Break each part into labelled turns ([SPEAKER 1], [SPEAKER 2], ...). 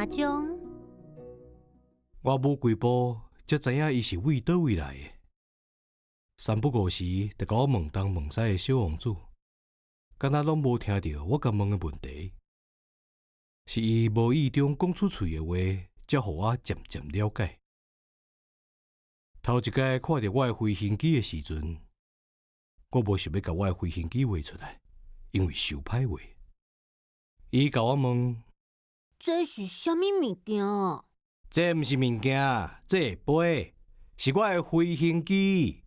[SPEAKER 1] 中。
[SPEAKER 2] 我舞幾步，才知影伊是對佗位來的。三不五時，就共我問東問西的小王子，敢若攏無聽著我共問的問題。是伊無意中講出喙的話，才予我漸漸了解。頭一擺看著我的飛行機的時陣，我無想欲共我的飛行機畫出來，因為傷歹畫。伊共我問：
[SPEAKER 1] 這是啥物物件？
[SPEAKER 2] 這毋是物件，這會飛，是我的飛行機。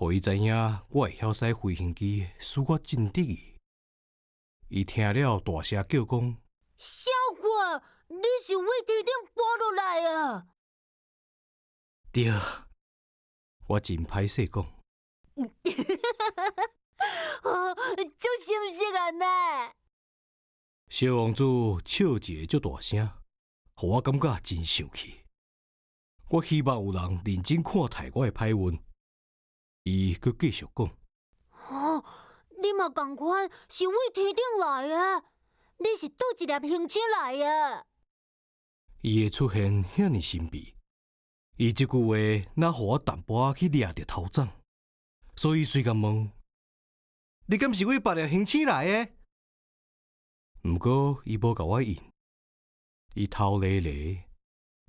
[SPEAKER 2] 予伊知影我會曉駛飛行機，使我真得意。伊聽了大聲叫講：
[SPEAKER 1] 啥貨？你是對天頂跋落來啊？
[SPEAKER 2] 對，我真歹勢講。
[SPEAKER 1] 足心適啊呢！
[SPEAKER 2] 小王子笑一个足大聲，予我感覺真生氣。我希望有人認真看待我的歹運。伊閣繼續講：
[SPEAKER 1] 哦，你嘛仝款是對天頂來的？你是佗一粒行星來的？
[SPEAKER 2] 伊的出現遐爾神秘，伊這句話若予我淡薄仔去掠著頭鬃，所以隨共問：你敢是對別粒行星來的？毋過伊無共我應，伊頭犁犁，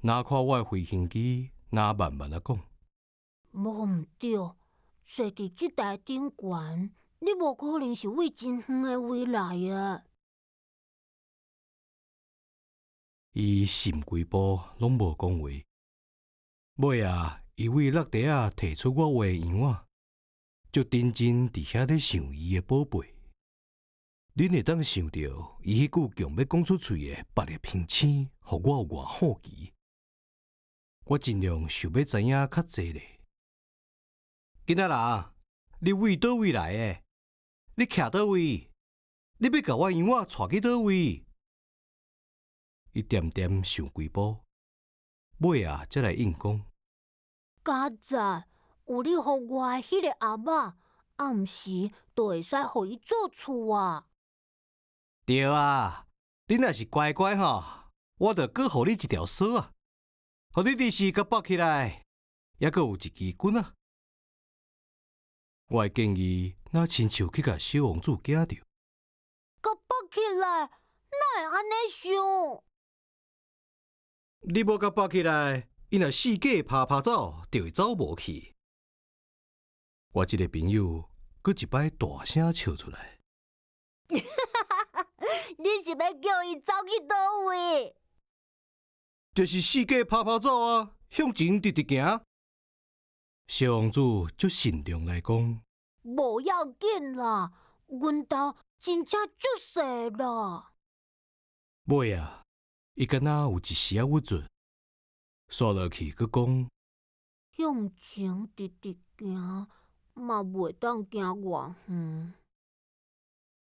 [SPEAKER 2] 若看我的飛行機，若慢慢仔講：
[SPEAKER 1] 無毋對，坐佇這台頂懸，你無可能是對真遠的位來的。
[SPEAKER 2] 伊想幾步攏無講話，尾仔，伊對落地仔提出我畫的樣仔，足認真佇遐咧想伊的寶貝。恁會當想著伊彼句強欲講出喙的別粒行星，予我有偌好奇。我盡量想欲知影較濟咧。囡仔人，你對佗位來的？你徛佗位？你欲共我樣仔帶去佗位？伊恬恬想幾步，尾仔才來應講：
[SPEAKER 1] 佳哉，有你予我的彼個阿嬤，暗時就會使予伊做厝啊！
[SPEAKER 2] 對啊，你若是乖乖吼，我就閣予你一條索仔，予你臨時共縛起來，猶閣有一支棍仔。我的建議，若親像去共小王子驚著。
[SPEAKER 1] 共縛起來，哪會按呢想？
[SPEAKER 2] 你無共縛起來，伊若四界拍拍走，就會走無去。我這个朋友閣一擺大聲笑出來。
[SPEAKER 1] 你是欲叫伊走去佗位？
[SPEAKER 2] 就是四界拍拍走啊，向前直直行。小王子足慎重來講：
[SPEAKER 1] 無要緊啦，阮兜真正足細啦。
[SPEAKER 2] 尾仔，伊敢若有一絲仔鬱卒，煞落去閣講：
[SPEAKER 1] 向前直直行，嘛袂當行偌遠。